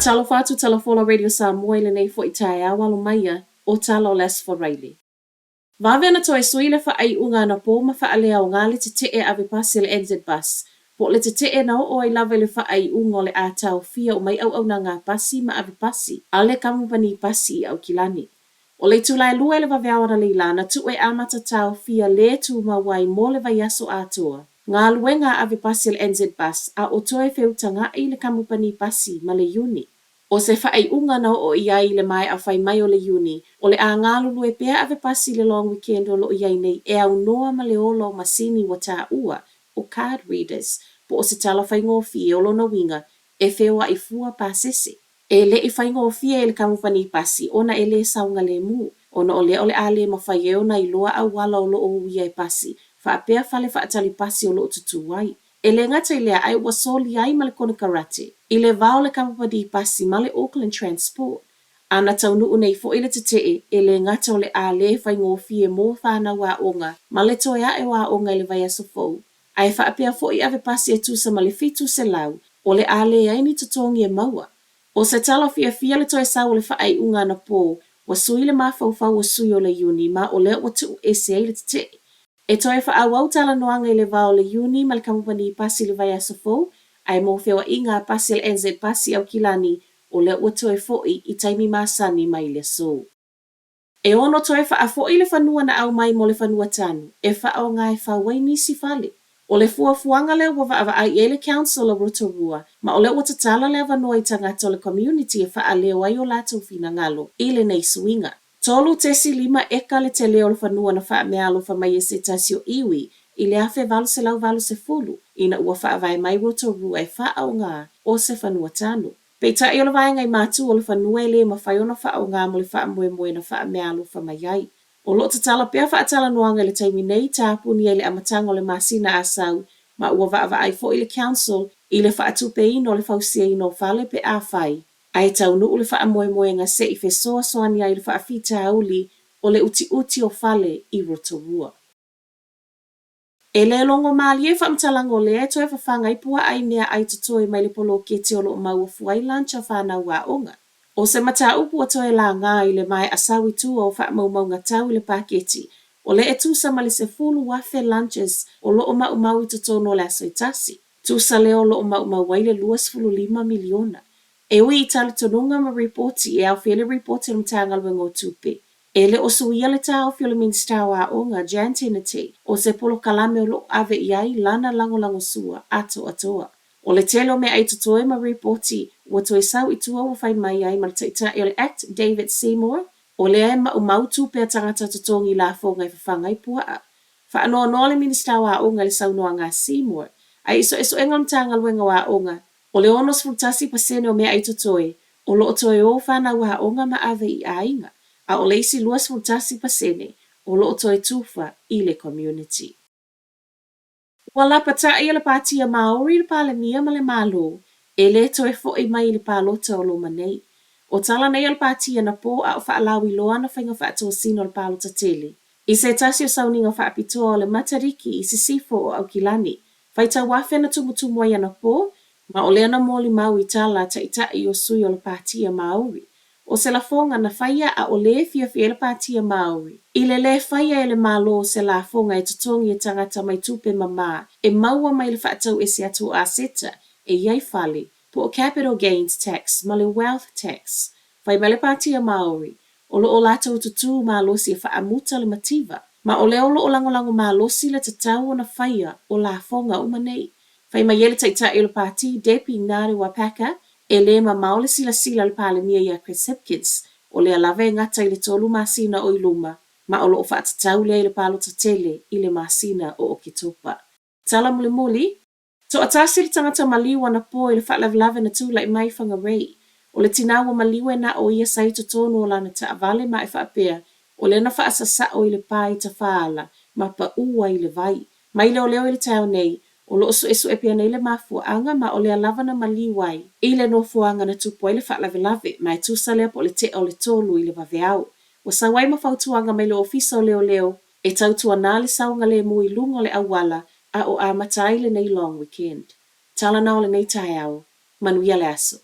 Faatalofa atu Tala Fola Radio Samoa i lenei foi taeao alo maia o tala o le Aso Faraile. Vave ona toe sui le faaiuga anapo ma faaleaoga le tetee ave pasi a le NZ Bus, po o le tetee na oo ai lava i le faaiuga o le a taofia uma ai auaunaga a pasi ma ave pasi a le kamupani pasi i Aukilani. O le itula e lua i le vaveao analeila na tuu e amata taofia le tumau ai mo le vaiaso atoa galuega a ave pasi a le NZ Bus a o toe feutaga'i le kamupani pasi ma le Iuni. ʻO se faaiuga na oo i ai i le maea fai mai o le Iuni, o le a galulue pea ave pasi i le long weekend o lo o i ai nei e aunoa ma le ola o masini ua taua ʻo card readers po o se tala faigofie o lona uiga e feoaʻi fua pasese. E le i faigofie i le kamupani pasi ona e lē saogalemu, ona o lea o le a le mafai ai ona iloa auala o lo o uia e pasi faapea fale faatali pasi o lo o tutū ai. E le gata i lea ae ua soli ai ma le konekarate i le va o le kamupani pasi ma le Auckland Transport. A na taunuu nei foi le tetee, e le gata o le a le faigofie mo fanau aoga ma le toe ae o aoga i le vaiaso fou, ae faapea foi ave pasi e tusa ma le 700 o le a leai ni totogi e maua. ʻO se tala fiafia le toe sau o le faaiuga anapō, ua sui le mafaufau o sui o le Iuni ma o lea ua tuu ese ai le tetee. E toe faaauau talanoaga i le va o le Iuni ma le kamupani pasi i le vaiaso fou, ae mo feoaiga a pasi a le NZ Pasi i Aukilani, o lea ua toe foi i taimi masani mai le aso. E ono toe faafoi le fanua na aumai mo le fanua tanu e faaaoga e fau ai nisi fale. ʻO le fuafuaga lea ua vaavaai i ai le Council o Rotorua ma o lea ua tatala le avanoa i tagata o le community e faaleo ai o latou finagalo i lenei suiga. 3.5 eka le tele o le fanua na faameaalofa mai e se tasi o iwi i le 1880 ina ua faavae mai Rotorua e faaaoga o se fanua tanu. Peitai o le vaega i matu o le fanua e le mafai ona faaaoga mo le faamoemoe na faameaalofa mai ai. O lo o tatala pea faatalanoaga i le taimi nei, tapuni ai le amataga o le masina Asau ma ua vaavaai foi le Council i le faatupeina o le fausiaina o fale pe afai ae taunuu le faamoemoega se i fesoasoani ai i le faafitauli o le utiuti o fale i Rotorua. E le logo malie faamatalaga o lea e toe fafaga ai puaa i meaai totoe mai le poloketi o lo o maua fua ai lunch a fanau aoga. ʻO se mataupu ua toe lagā i le maea sau i tua o faamaumauga tau i le paketi, o lea e tusa ma le 10,000 lunches o lo o maumau i totonu o le aso e tasi. Tusa lea o lo o maumau ai le 25 miliona. E ui i talitonuga ma ripoti e aofia ai le ripoti a le Matagaluega o Tupe, e le o suia le taofi o le Minisita o Aoga, Jan Tinetti, o se polokalame o lo o ave i ai lana lagolagosua atoatoa. ʻO le tele o meaai totoe ma ripoti ua toe sau i tua ua fai mai ai ma le Taitai o le act David Seymour, o lea e maumau tupe a tagata totogi lafoga e fafaga ai puaa. Faanoanoa le Minisita o Aoga i le saunoaga a Seymour, ae i suesuega o le Matagaluega o Aoga, ʻO le 61% o meaai totoe o lo o toe o fanau aoga ma ave i aiga, a ʻo le isi 21% o lo o toe tufa i le community. Ua lapataʻi e le Pātia Māori le Palemia ma le Malo e lē toe foʻi mai i le palota o loma nei. ʻO tala nei a le Pātia anapō a o faalauiloa ana faiga faatosina o le palota tele. I se tasi o sauniga faapitoa o le Matariki i Sisifo o Aukilani, faitau afe na tumutumu ai anapō, ma o lea na molimau i tala a Taitai o sui o le Pātia Māori. ʻO se lafoga na faia a o lē fiafia ai le Pātia Māori. I le lē faia e le Malo se lafoga e totogi e tagata mai tupe mamā e maua mai le faatau ese atu o aseta e i ai fale, po o capital gains tax ma le wealth tax. Fai mai le Pātia Māori, o lo o latou tutū malosi e faamuta le mativa, ma o lea o lo o lagolago malosi le tatau ona faia o lafoga uma nei. Fai mai ai le Taitai o le Pāti, Debbie Ngarewa Packer, e lē mamao le silasila a le Palemia iā Chris Hipkins, o lea lava e gata i le tolu masina o i luma, ma o lo o faatatau lea i le palota tele i le masina o Oketopa. Tala mulimuli, Toatasi le tagata maliu anapō i le faalavelave na tulai mai i Whangarei. ʻO le tinā ua maliu e na o ia sa i totonu o lana taavale ma e faapea, o lea na faasasao i le pā i Tafaala ma paʻū ai i le vai. Mai leoleo i le taeao nei, o lo o suesue pea nei le mafuaaga ma o lea lava na maliu ai i le nofoaga na tupu ai le faalavelave ma e tusa lea po o le tea o le tolu i le vaveao. Ua sau ai ma fautuaga mai le Ofisa o Leoleo E tautuanā le saogalēmū i luga o le auala a o amata ai lenei long weekend. Tala na o lenei taeao. Manuia le aso.